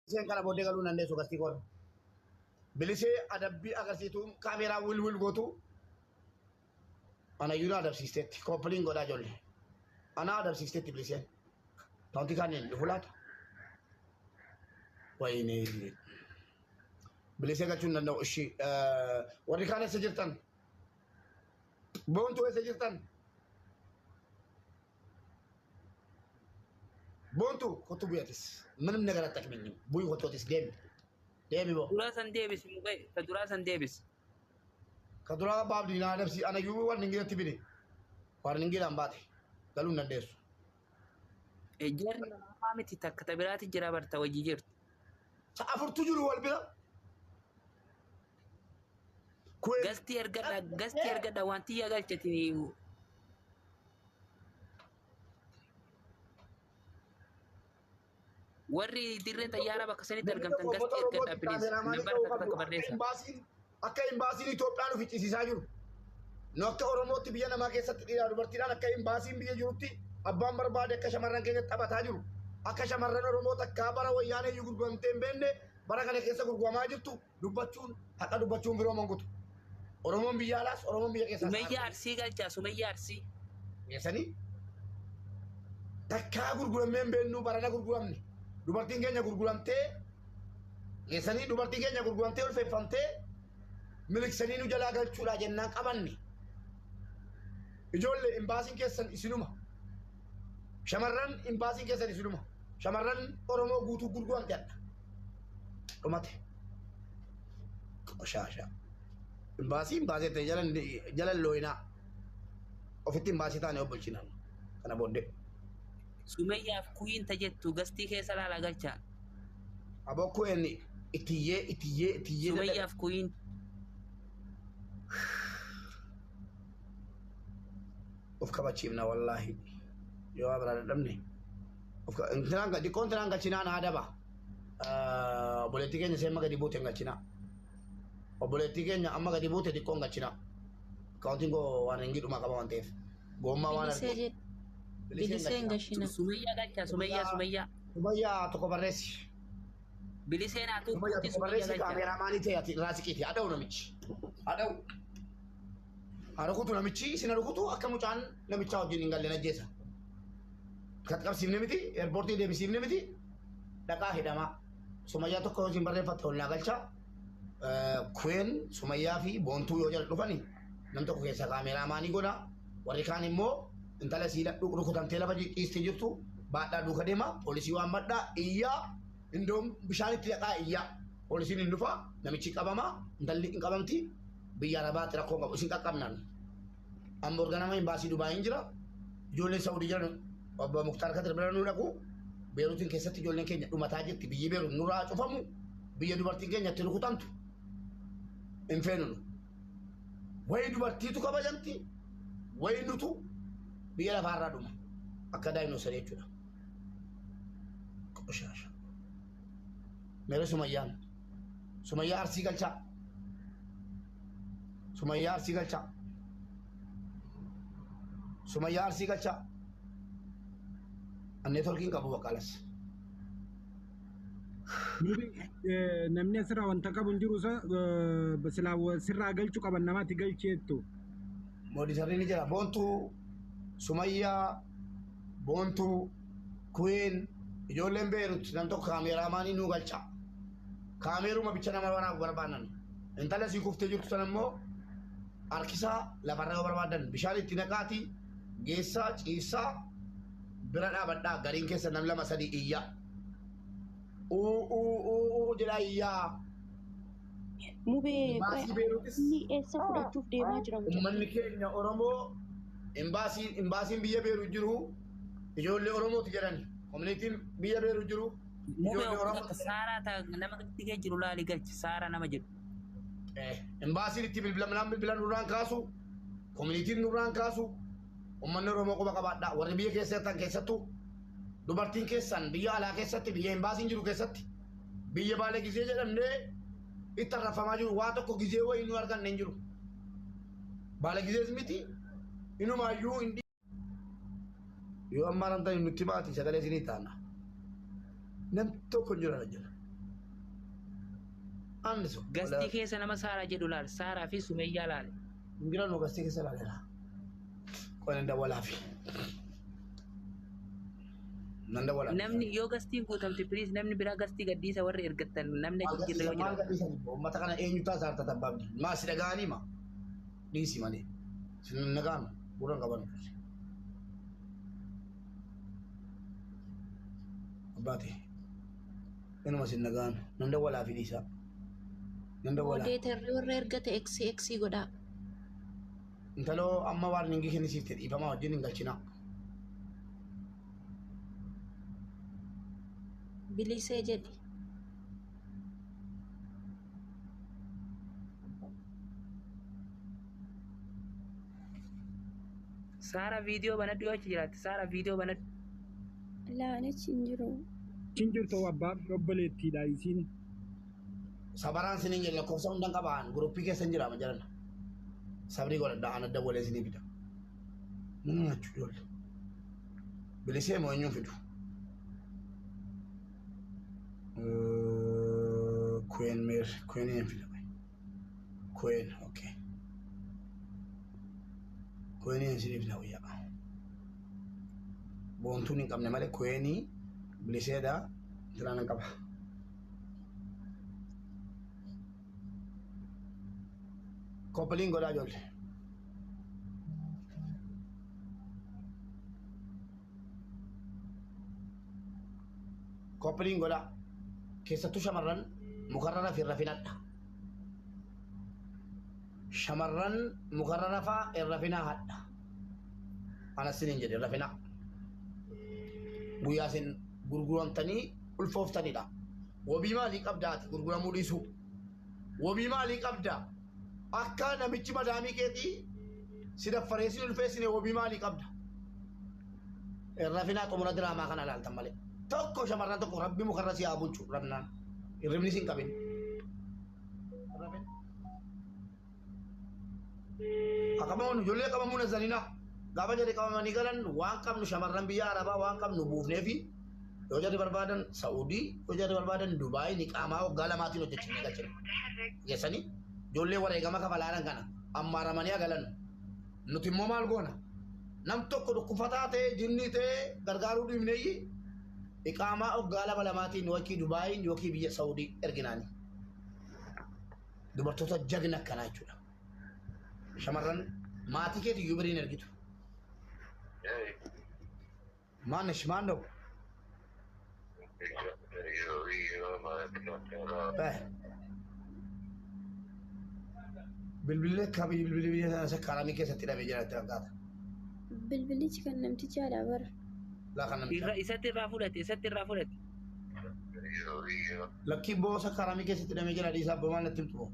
Biliseen kana booddee galuu hin dandeessu gastii koon. Bilisee adabbii agarsiituu kaameeraa wil wil gootu ana iyyuu na adabsiisteetti. Kooppiliin godhaa ijoollee. Ana adabsiisteetti biliseen. Wanti kanneen dhufu laata? Wayinee. Bilisee galchuu hin danda'u. Ishii warri kaan eessa jirtan? Boontuu eessa jirtan? Boontuu kottu bu'i atis. ምንም ነገር አትጠቅመኝም። Bu'i kottu atis deemi. Deemi boo. Duraa san deebisi mubee ta duraa san deebisi. Ka duraa abbaa abdii naa adabsi ana iyyuu warningiidatti bine. Warningiidhaan baate galuu hin dandeessu. Jarri lamaa miti takka ta biraati jira barta wajji jirtu. Sa afurtu jiru wal bira. Kuween Gastii ergadha gastii ergadha wanti yaa galchati. Warri dirree xayyaaraa bakka sanitti namni argamtan tokko gastii uummata ergadha Oromootti please. kaameraamaanii Nambara ta'uu takka qabdu. takka Akka barreessa. imbaasiin akka imbaasiin Itoophiyaa nu ficcisiisaa jiru. Nu akka Oromootti biyya namaa keessatti dhiiraa dubartiidhaan akka imbaasiin biyya jirutti abbaan barbaade akka shamarran keenya taphataa jiru. Akka shamarran Oromoo takkaa bara wayyaanee iyyuu gurguramtee hin beekne bara kana keessa gurguramaa jirtu dubbachuun haqa dubbachuun biroo mangutu. Oromoon biyya alaas Oromoon biyya keessaas Sumayyaa Arsii galchaa Sumayyaa Arsii. Geessanii takkaa gurguramnee hin beeknu barana gurguramne. Dubartiin keenya gurguramtee geessanii dubartiin keenya gurguramtee ulfeeffamtee miliksanii nu jalaa galchuudha jennaan qabanne. Ijoollee imbaasiin keessan isinuma. Shamarran imbaasiin keessan isinuma. Shamarran Oromoo guutuu gurguramte hadha. Dhumate. Qoshaasha. Imbaasii imbaasii ta'e jala jala hin looyinaa. Ofitti imbaasii taane obbolchinaan. Kana booddee. Sumayyaaf kuyiin ta jettu gastii keessa laalaa galchaa. Aboo ku'een ittiyyee ittiyyee ittiyyee dadhabe. Sumayyaaf kuyiin. Of kabachiifna wallaahi. Yoo waa biraa dadhabne. Of ka- Intinaan xiqqoon tinaan galchinaa naa daba. Obboleettii keenya isheen amma gadi buute hin galchinaa. Obboleettii keenya amma gadi buute xiqqoon galchinaa. Akkaawuntiin koo waan hin gidhuma qaba waan ta'eef. Goommaa waan Bilisee argeef. jedhe. Bilisee hin Bilisee hin galchinaa. gashina. Sumayyaa galchaa Sumayyaa Sumayyaa. Sumayyaa tokko barreessi. Biliseen haa Sumayyaa tuqxuutti tokko Sumayyaa barreessi galchaa. kaameraamaanii ta'e ati irraa siqiiti. Haa dha'u namichi. Haa dha'u. Haa rukutu namichi isin haa rukutu akka mucaan namichaa wajjin hin galle najjeessa. Kan qabsiifne miti eerpoortii deebisiifne miti dhaqaa hidhamaa. Sumayyaa tokko yoo isin barreeffatte ol naa galchaa. Kuween Sumayyaa fi Boontuu yoo jala dhufani nam tokko keessa kaameraamaanii godha. Warri kaan immoo intala isii rukutamtee lafa ciistee jirtu baadhaa duuka deema. Poolisii waan madhaa iyyaa indoom bishaan itti dhaqaa iyyaa. Poolisiin hin dhufa namichi qabama intalli hin qabamti biyya arabaatti rakkoo qabu isin qaqqabnaan. Amma organama imbaasii Dubaayin jira. Ijoolleen Saudii jiran obbo Muktaar Kadir bira nu dhaqu. Beeruutiin keessatti ijoolleen keenya dhumataa jirti. Biyyi Beeruut nurraa cufamu. Biyya dubartiin keenya itti rukutamtu. Hin feenu nu. Wayi dubartiitu kabajamti. Wayi nutu biyya lafaarraa dhuma. Akka daayinosarii jechuudha. Qoshaasha. Mere Sumayyaan. Sumayyaa Arsii galchaa. Sumayyaa Arsii galchaa. Sumayyaa Arsii galchaa. An neetworkiin qabu baqqaalas. Namni asirraa wanta qabu hin jiru isa silaa sirraa galchuu qaban namaatti galcheettu. Moodisarri ni jira. Boontuu, Sumayyaa, Boontuu, Kuween, ijoolleen Beerut nam tokko kaameeraamaanii nuu galcha. Kaameeruma bicha nama waraabuu barbaadan. Intala sii kuftee jirtu sana immoo harkisaa lafarra yoo barbaadan bishaan itti naqaatii geessaa ciibsaa bira dhaabadhaa gariin keessa nam lama sadii iyyaa. Uu uu uu uu jedhaa iyyaa. Mubee qoy Imbaasii Beeruutis inni eessa fudhachuuf deemaa jira mucattii? Uummanni keenya Oromoo imbaasiin imbaasiin biyya Beerut jiru ijoollee Oromooti jedhani. Koominitiin biyya Beerut jiru Mubee ijoollee Oromooti. Saaraa ta nama gadi jiru laali galchi Saaraa nama jedhu. Imbaasiin itti bilbilamnaan bilbila nurraan kaasu, koominitiin nurraan kaasu, uummanni Oromoo quba qabaadha. Warri biyya keessa jirtan keessattuu dubartiin keessan biyya alaa keessatti biyya imbaasiin jiru keessatti biyya baala gizee jedhamnee itti arrafamaa jiru waa tokko gizee wayii nu arganne hin jiru. Baala gizees miti inumaayyuu hin yoo amma aramtan nutti baati sagalee isinii taana. Nam tokko hin jiru ana jira. አንድ ሰው Gastii keessa nama Saaraa jedhu laal. Saaraa fi Sumeeyyaa laal. እንግዳ ነው ገስቲ keessa laaleera. Qoon dawwalaafi. Nan dawwalaafi. Namni yoo gastiin guutamte please namni biraa gastii gaddiisa warri ergattan namni achi jirre yoo Maal jiraate. gadhiisan uummata kana eenyu taasisaa harta tabbaabdi? Maa si dhaga'anii ma? Dhiisi malee. Sin nagaan gurra hin qaban. Abbaate. Inuma sin nagaan. Nan dawwalaafi dhiisaa. Nan dawwalaa. Odeetarri warra ergate eksi eksi godhaa. Intaloo amma waarningii kennisiifte dhiifamaa wajjin hin galchinaa. Bilisee jedhi. Saaraa viidiyoo banadhu yoo achi jiraatte. Saaraa viidiyoo banadhu. Laanichi hin jiru. Hin jirtu abbaa obboleettiidha isiin. Sabaraan sinin jedhe lakkoofsa hundan qabaan guruppii keessa hin jiraama jedhan. Sabrii godhadha ana dawwalee sinii fida. Nama nyaachuu ijoollee. Bilisee moo eenyuun fidu? Kuween meer kuween een fida. Kuween okay. Kuween een sinii fida wayyaa. Boontuun hin qabne malee kuweenii biliseedha intalaan hin qaba. Koppiliin godhaa ijoollee. Koppiliin godhaa. Keessattuu shamarran mukarra rafi irra finadha. Shamarran mukarra rafaa irra finaa hadha. Anas sinin jedhe irra finaa. Guyyaa isin gurguramtanii ulfooftanidha. Wabii maalii qabdaa ati gurguramuu dhiisuu? Wabii maalii qabdaa? Akka namichi madaamii keetii si daffaree si ulfeessine wabii maalii qabda? Irra finaa xumura diraamaa kana ilaaltan malee. Tokko shamarran tokko rabbi mukarra si haa bulchu rabnaan. Hirribni si hin qabin. Akkama ijoollee qabamuu nazanina. Gaafa jarri qabamanii galan waan qabnu shamarran biyya Arabaa waan qabnu buufnee fi yoo jarri barbaadan Saa'udii yoo jarri barbaadan Dubaayii niqaamaa waggaa lamaatiin hojjechinee galchina. Geessanii ijoollee wareegama kafalaalan kana ammaaramanii galan. Nuti immoo maal goona? Nam tokko dhukkufataa ta'e jinnii ta'e gargaaruu dhiibneeyyi iqaamaa waggaa lama lamaatiin yookiin Dubaayiin yookiin biyya Saa'udii erginaani. Dubartoota jagna akkanaa jechuudha. Shamarran maatii keetii iyyuu biriin ergitu. Maanish maal dha'u? Bilbillee akka bilbilli biyya sana sakkaaramii keessatti hidhamee jira itti fakkaata. Bilbilichi kan namtichaadha bara. Laa kan namticha. Isatti irraa fudhate. Isatti irraa fudhate. Lakkii boo sakkaaramii keessatti hidhamee jira dhiisaa abbaa maal natti himtu boo.